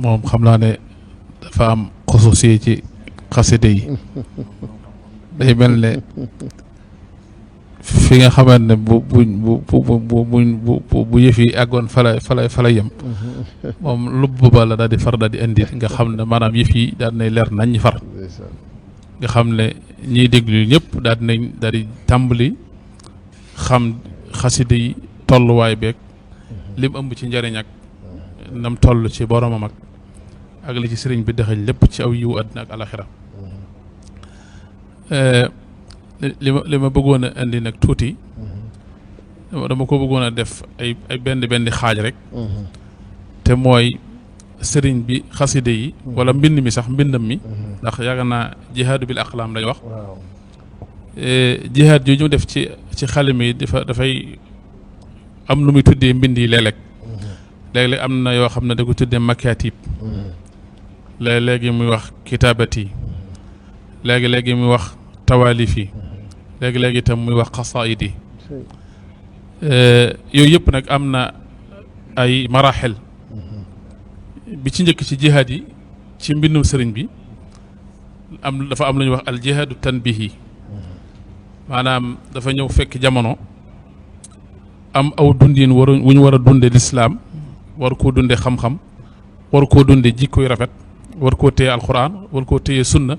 moom xam naa ne dafa am xususi ci xasida yi day mel ne fi nga xamante ne bu yëf yi àggoon fa la yem moom lubb ba la daal di far daal di indi nga xam ne maanaam yëf yi daal nay leer nañ far nga xam ne ñiy déglu ñëpp daal di tàmbali xam xasida yi tolluwaay beeg lim ëmb ci njëriñ ak nam toll ci boromam ak li ci sëriñ bi dëxëñ lépp ci aw yiwu àddina ak alaxira li ma bëggoon a indi nag tuuti dama ko bëggoon a def ay benn xaaj rek te mooy sëriñ bi xaside yi wala mbind mi sax mbindam mi ndax yaakaar naa jihaadu bil aqlaam lañ wax jihaad yu ñu def ci xalima yi dafay am lu muy tuddee mbind yi léeg-léeg am na yoo xam ne da ko tuddee makatib léegi muy wax kitaabati léegi muy wax tawaalif yi léegi itam muy wax xasaayid yi yooyu yëpp nag am na ay maraxel bi ci njëkk ci jihaad yi ci mbindum sëriñ bi dafa am lu ñuy wax al jihaadu tanbihi maanaam dafa ñëw fekk jamono am aw dundin wu ñu war a dunde lislaam war koo dunde xam-xam war koo dunde jikkoy rafet war koo téye alquran war koo téye sunna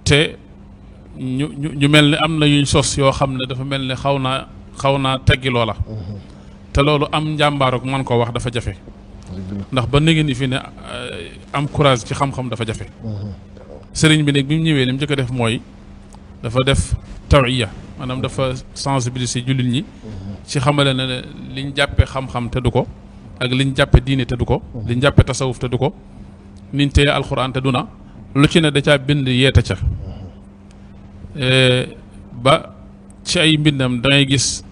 te ñu mel ne am na yuñ sos yoo xam ne dafa mel ne xaw naa teggi loola te loolu am njàmbaarook man koo wax dafa jafe ndax ba néegi ni fi ne am courage ci xam-xam dafa jafe sëriñ bi nag bi mu ñëwee li mu njëkk a def mooy dafa def tawiya maanaam dafa sensibiliser jullit ñi ci xamale ne liñ jàppe xam-xam te du ko ak liñ jàppe diine te du ko liñ jàppe tasawuf te du ko niñ téye alxuraan te du na lu ci ne da caa bind yeete ca ba ci ay mbindam da ngay gis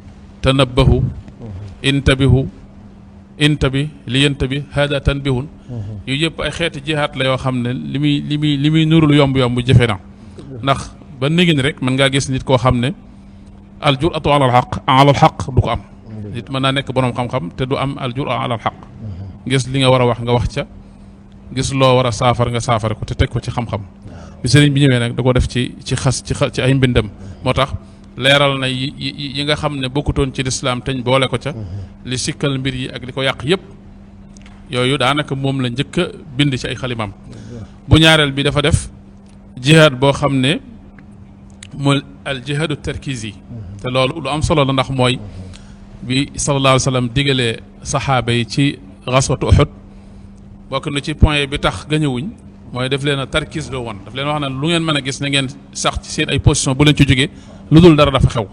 tanabbahu intabi li yantabi hada tanbihun yooyu yëpp ay xeeti jihaat la yoo xam ne li muy nurul yomb jafe na ndax ba néegi ni rek mën ngaa gis nit koo xam ne al juratu ala al xaq du ko am nit mën naa nekk boroom xam-xam te du am al jura ala al xaq gis li nga war a wax nga wax ca gis loo war a saafara nga saafara ko te teg ko ci xam-xam bi sëriñ bi ñëwee nag da ko def ci ay mbindam moo tax leeral na yi nga xam ne bokkutoon ci lislaam teñ boole ko ca li sikkal mbir yi ak li ko yàq yëpp yooyu daanaka moom la njëkk a bind ci ay xalimaam bu ñaareel bi dafa def jihaad boo xam ne mooy al jihaadu tarkizi te loolu lu am solo la ndax mooy bi sallallahu alayhi wa sallam digalee saxaaba yi ci xaswatu Uhud bokk na ci point bi tax gañëwuñ mooy def leen a tarkis loo woon daf leen wax ne lu ngeen mën a gis na ngeen sax ci seen ay position bu leen ci jógee lu dul dara dafa xew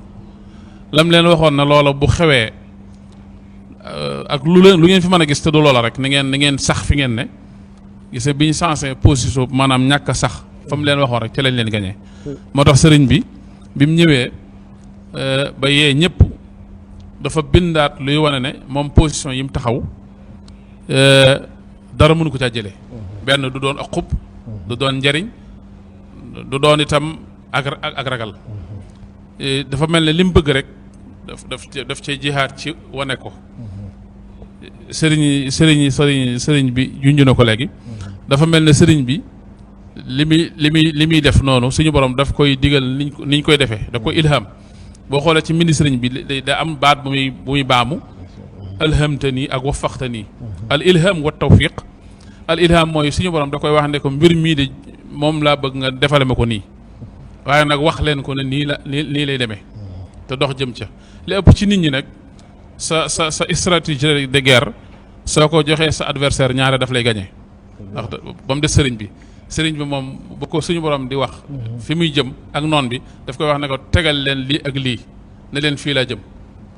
lam leen waxoon na loola bu xewee ak lu ngeen fi mën a gis te du loola rek na ngeen sax fi ngeen ne gise bi ñu sensé position maanaam ñàkk a sax fa mu leen waxoon rek ci lañ leen gañee moo tax sëriñ bi mu ñëwee ba yee ñëpp dafa bindaat luy wane ne moom position yi mu taxaw dara mënu ko caa jëlee benn du doon ak xub du doon njariñ du doon itam ak ragal dafa mel ne li mu bëgg rek daf cee jihaat ci wane ko sëriñ bi junj na ko léegi dafa mel ne sëriñ bi li muy def noonu suñu borom daf koy digal niñ koy defee daf koy ilham boo xoolee ci mbind sëriñ bi da am baat bu muy baamu alhamtani ak wafaxtani al ilham wa tawfiq al ilham mooy suñu borom da koy wax ne ko mbir mii de moom laa bëgg nga defale ma ko nii waaye nag wax leen ko ne nii lay demee te dox jëm ca li ëpp ci nit ñi nag sa stratégie de guerre soo ko joxee sa adversaire ñaare daf lay gañe ndax ba mu des sëriñ bi moom bu ko suñu borom di wax fi muy jëm ak noon bi daf koy wax ne ko tegal leen lii ak lii ne leen fii laa jëm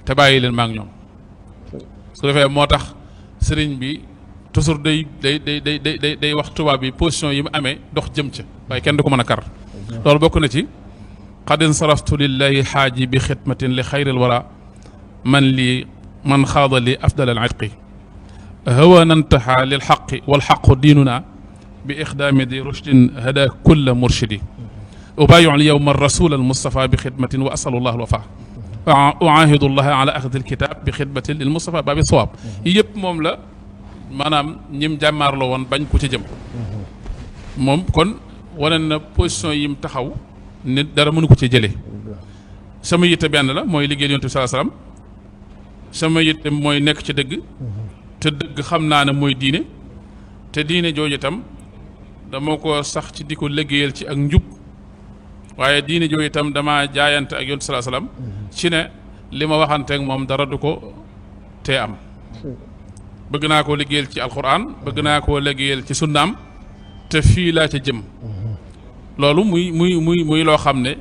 te bàyyi leen maa ngi ñoom su defee moo tax sëriñ bi toujours day wax tubaab bi position yi mu amee dox jëm ca waaye kenn du ko mën a kar loolu bokk na ci qad insaraftu lillahi xaaji bi xidmatin li xayril wara man xaada li afdal al itqi hawa nantaha lil xaqi wal xaqu diinuna bi ixdaami di rushdin hada kulla murshidi ubayu al yowma rasul al mustafa bi xidmatin wa asalu llah al wafa uaahidu llaha ala axdi al kitab bi xidmatin lil mustafa baabi sawaab yi yëpp moom la maanaam ñim jàmmaarloo woon bañ ku ca jëm moom kon wane na position yim taxaw ne dara mënu ko ci jëlee sama yitte benn la mooy liggéey Yonent bi sallallahu alayhi wasallam sama yitte mooy nekk ci dëgg te dëgg xam naa ne mooy diine te diine jooju itam dama ko sax ci di ko liggéeyal ci ak njub waaye diine jooju itam dama jaayante ak Yonent bi sallallahu alayhi wasallam ci ne li ma waxanteeg moom dara du ko tee am bëgg naa koo liggéeyal ci alquran bëgg naa koo liggéeyal ci sunnaam te fii laa ca jëm loolu muy loo xam ne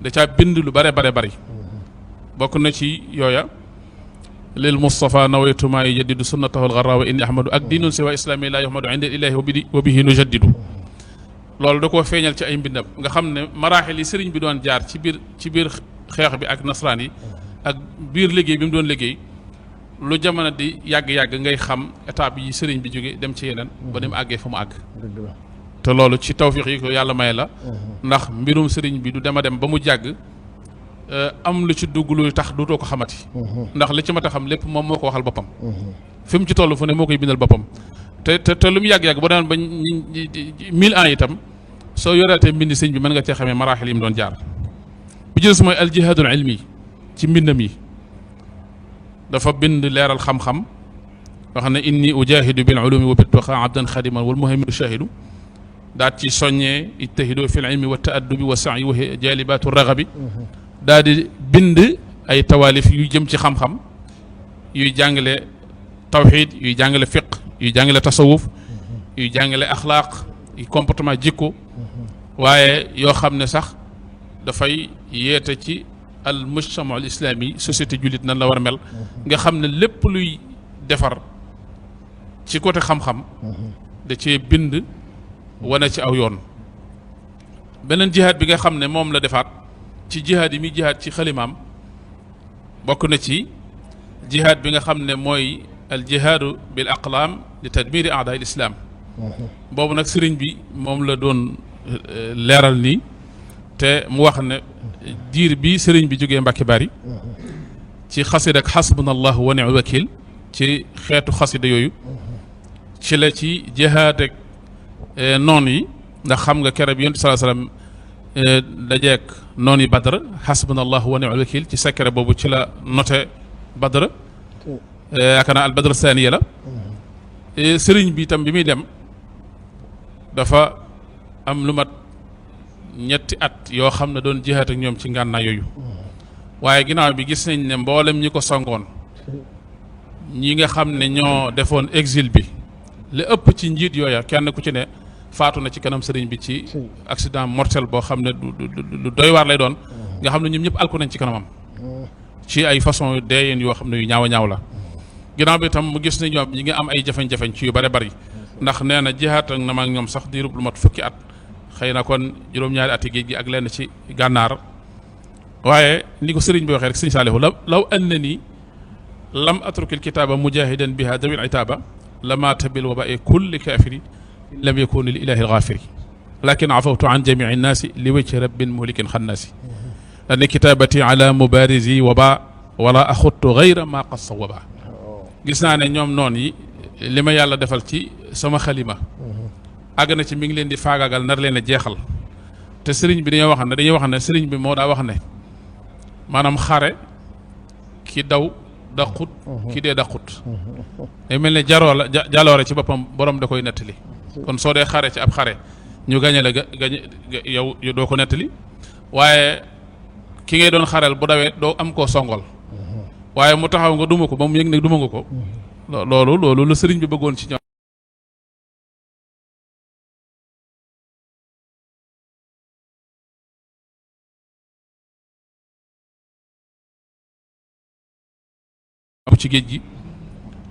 da caa bind lu bare bari bokk na ci yooya lil Mustafa nawaytu maa yujaddidu sunnatahu al-gharra wa inni ahmadu ak diinun siwa islami laa yuhmadu inda ilahi wa bihi nujaddidu loolu da koo feeñal ci ay mbindam nga xam ne maraaxil yi sëriñ bi doon jaar ci biir xeex bi ak nasraan yi ak biir liggéey bi mu doon liggéey lu jamono di yàgg-yàgg ngay xam étape yi sëriñ bi jóge dem ci yeneen ba ni mu àggee fa mu àgg te loolu ci tawfiix yi ko yàlla may la ndax mbirum sëriñ bi du dem ba mu jàgg am lu ci dugg luy tax duutoo ko xamati ndax li ci mat a xam lépp moom moo ko waxal boppam fi mu ci toll fu ne moo koy bindal boppam te lu mu yàgg-yàgg ba daan ba 1000 ans itam soo yoreetee mbindi sëriñ bi mën nga cee xamee maraaxil yi mu doon jaar bi ci des mooy al jihaadul ilmi ci mbindam yi dafa bind leeral xam-xam wax ne inni ujahidu bil ulumi wa bittuqa abdan xadiman wal muhaymin shahidu daat ci soññee ijtahidu fil ilmi wa taaddubi wa sa'i wa jalibatu raghabi daal di bind ay tawaalif yuy jëm ci xam-xam yuy jàngale tawxid yuy jàngale fiq yuy jàngale tasawuf yuy jàngale axlaaq yu comportement jikko waaye yoo xam ne sax dafay yeete ci al mujtama al islami société jullit nan la war a mel nga xam ne lépp luy defar ci côté xam-xam da cee bind wane ci aw yoon beneen jihaad bi nga xam ne moom la defaat ci jihaad yi muy jihaad ci xalimaam bokk na ci jihaad bi nga xam ne mooy al jihaadu bil aqlaam li tadmiri a'daa al islam boobu nag sëriñ bi moom la doon leeral nii te mu wax ne diir bi sëriñ bi jógee Mbàkke Bari ci xasida ak xasbuna allahu wa ni'mal wakiil ci xeetu xasida yooyu ci la ci jihaad ak noon yi ndax xam nga kere bi Yonent bi sallallahu alayhi wasallam dajeek noon yi Badr xasbuna allahu wa ni'mal wakiil ci secret boobu ci la noté Badr yaakaar naa al Badr saaniya la sëriñ bi itam bi muy dem dafa am lu mat ñetti at yoo xam ne doon jihaat ak ñoom ci ngànnaay yooyu waaye ginnaaw bi gis nañ ne mboolem ñi ko songoon ñi nga xam ne ñoo defoon exil bi li ëpp ci njiit yooya kenn ku ci ne faatu na ci kanam sëriñ bi ci accident mortel boo xam ne du doy waar lay doon nga xam ne ñoom ñëpp alku nañ ci kanamam ci ay façon deeyeen yoo xam ne yu ñaaw a ñaaw la ginnaaw bi itam mu gis ne ñoom ñi ngi am ay jafeñ-jafeñ ci yu bare bari ndax nee na jihaat ak na ma ak ñoom sax diirub lu mat fukki at xëy na kon juróom-ñaari ati géej gi ak lenn ci gànnaar waaye ni ko sëriñ bi waxee rek sëriñ Saalihu law annani lam atrukil kitaaba mujahidan biha dawil itaaba lamaata bil waba'i kulli kaafiri lam yakuni li ilahi alxaafiri lakin afawtu an jamii nnaasi li wajhi rabbin muhlikin xannaasi lani kitaabati ala mubaarisi waba wala axuttu gayra ma qassa waba gis naa ne ñoom noon yi li ma yàlla defal ci sama xalima àgg na ci mi ngi leen di faagaagal nar leen a jeexal te sëriñ bi dañuy wax ne sëriñ bi moo daa wax ne maanaam xare ki daw daqut ki dee daqut day mel ne jaloore ci boppam borom da koy nettali kon soo dee xare ci ab xare ñu gañe la gañe yow doo ko nettali waaye ki ngay doon xareel bu dawee doo am koo songol waaye mu taxaw nga duma ko ba mu yëg ne duma nga ko loolu la sëriñ bi bëggoon ci ñoom ci géej gi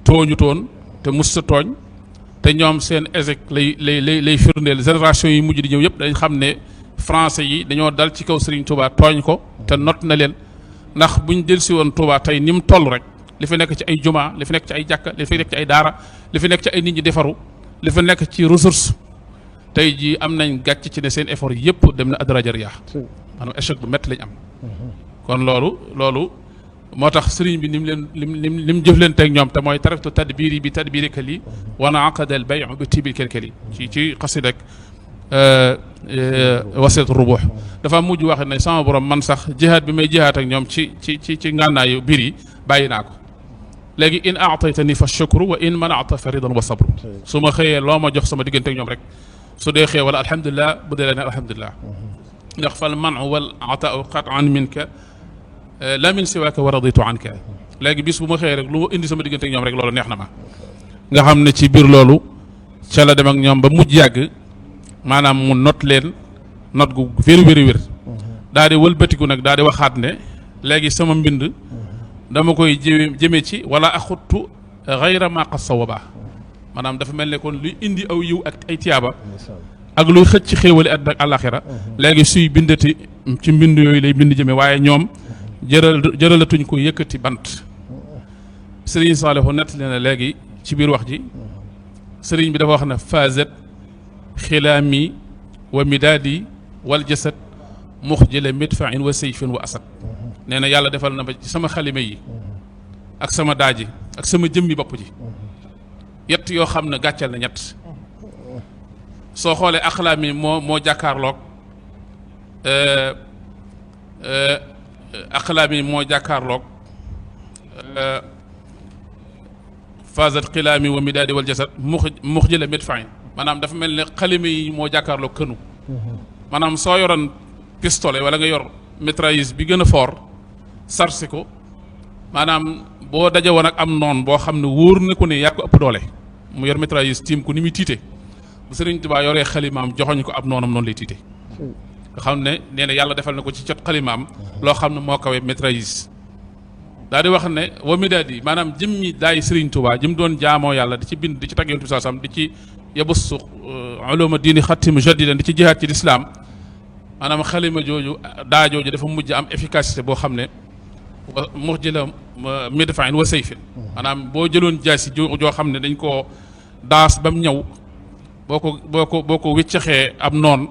tooñu toon te musta tooñ te ñoom seen échec lay firndeel génération yi mujj di ñëw yëpp dañ xam ne français yi dañoo dal ci kaw Serigne Touba tooñ ko te not na leen ndax buñ delsi woon Touba tey ni mu toll rek li fi nekk ci ay juma li fi nekk ci ay jàkka li fi nekk ci ay daara li fi nekk ci ay nit ñi defaru li fi nekk ci ressource tey jii am nañ gàcc ci ne seen effort yëpp dem na adraja riyaa maanaam échec bu métti lañ am kon loolu moo tax sëriñ bi lim jëflanteeg ñoom te mooy taraktu tadbiri bi tadbirika li wana aqada al bay' bi tibil kelkeli ci xasidak wasilat rubuux dafa mujj wax ne sama borom man sax jihaad bi may jihaad ak ñoom ci ngànnaayu biir yi bàyyi naa ko léegi in aataytani fa shukru wa in manata fa ridan wa sabru su ma xëyee loo ma jox sama diggante ak ñoom rek su dee xëy wala alhamdulilah bu dee la ne alhamdulilah ndax fal manu wal ataau qatan minka la min siwaaka wa raditu anka léegi bis bu ma xëyee rek lu ma indi sama diggante ak ñoom rek loolu neex na ma nga xam ne ci biir loolu ca la dem ak ñoom ba mujj yàgg maanaam mu not leen not gu wér daal di wëlbatiku nag daal di waxaat ne léegi sama mbind dama koy jëme ci wala axuttu gayra ma qad sawaba maanaam dafa mel ne kon luy indi aw yiw ak ay tiyaaba ak luy xëcc ci xéewali àddina ak àllaaxira léegi suy bindati ci mbind yooyu lay bind jëme waaye ñoom jëralatuñ ko yëkkati bant sëriñ Saalihu nettali na léegi ci biir wax ji sëriñ bi dafa wax ne faazat xilaami wa midaadi wal jasad muxjila midfain wa sayfin wa asad nee na yàlla defal na ma ci sama xalima yi ak sama daaji ak sama jëmmi bopp ji yett yoo xam ne gàccal na ñett soo xoolee axlaam yi moo jàkkaarloog axlaam yi moo jàkkaarloog faazat xilaami wa midaadi wal jasad muxjila midfain maanaam dafa mel ne xalima yi moo jàkkaarloog kënu maanaam soo yoroon pistolet wala nga yor mitrailleuse bi gën a fort sarsi ko maanaam boo daje woon ak am noon boo xam ne wóor na ko ne yaa ko ëpp doole mu yor mitrailleuse tiim ko ni muy tiite bu Sëriñ Tuubaa yoree xalimaam joxoñ ko ab noonam noonu lay tiite nga xam ne nee na yàlla defal na ko ci cot xalimaam loo xam ne moo kawe mitrailleuse daal di wax ne wa midaadi maanaam jëmmi daay Sëriñ Tuubaa jëm doon jaamoo yàlla di ci bind di ci tagg Yonent bi sallallahu alayhi wasallam di ci yabussu uluma diini xatti mujaddidan di ci jihaad ci lislaam maanaam xalima jooju daa jooju dafa mujj am efficacité boo xam ne muxjila midfain wa sayfin maanaam boo jëloon jaasi joo xam ne dañ koo daas ba mu ñëw boo ko wiccaxee ab noon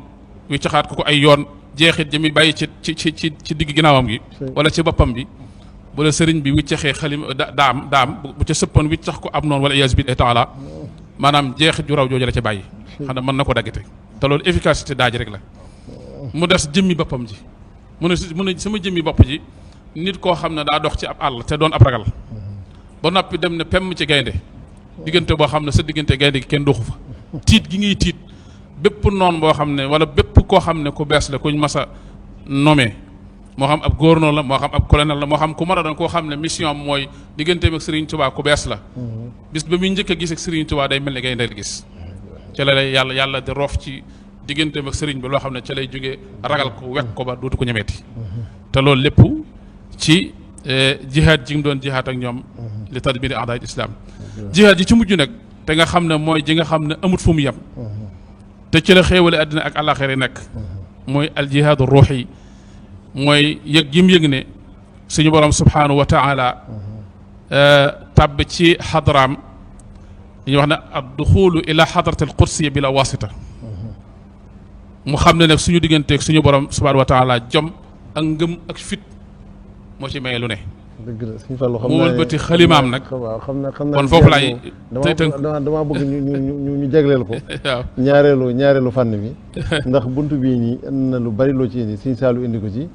wiccaxaat ko ay yoon jeexit jëmi bàyyi ci digg ginnaawam gi wala ci boppam bi bu la sëriñ bi wiccaxee xalima daam bu ca sëppoon wiccax ko ab noon wala iyaazu billahi taala maanaam jeexit ju raw jooju la ca bàyyi xam ne mën na ko daggate te loolu efficacité daaj rek la mu des jëmmi boppam ji mu ne sama jëmmi bopp ji nit koo xam ne daa dox ci ab àll te doon ab ragal ba noppi dem ne pemm ci gaynde diggante boo xam ne sa diggante gaynde gi kenn doxu fa tiit gi ngay tiit bépp noon boo xam ne wala bépp koo xam ne ku bees la kuñ mas a nommé moo xam ab gouverneur la moo xam ab colonel la moo xam ku mën a doon koo xam ne mission mooy digganteem ak Serigne Touba ku bees la bis ba muy njëkk a gis ak Serigne Touba day mel ne gaynde la gis ca la lay yàlla di roof ci digganteem ak Serigne bi loo xam ne ca lay jógee ragal ko wekk ko ba dootu ko ñemeeti te loolu lépp ci jihaad ji nga doon jihaad ak ñoom li tadbiri a'daa'il islam jihaad ji ci mujj nag te nga xam ne mooy ji nga xam ne amut fu mu yem te ci la xéewale àddina ak àllaaxira yi nekk mooy al jihaadu ruuxi mooy yëg gi mu yëg ne suñu borom subhaanahu wa taala tàbb ci xadraam dañuy wax ne ad duxulu ila xadrati al qudsiya bila wasita mu xam ne nag suñu digganteeg suñu borom subhaanahu wa taala jom ak ngëm ak fit moo ci maye lu ne. dëgg la suñu Fallu xam mu wëlbati xalimaam nag. waaw xam na kon foofu laay. tey tënk dama bëgg ñu jagleel ko. waaw ñaareelu fànn bi. ndax buntu bii nii am na lu bari loo ci indi Sëñ Saalu indi ko ci.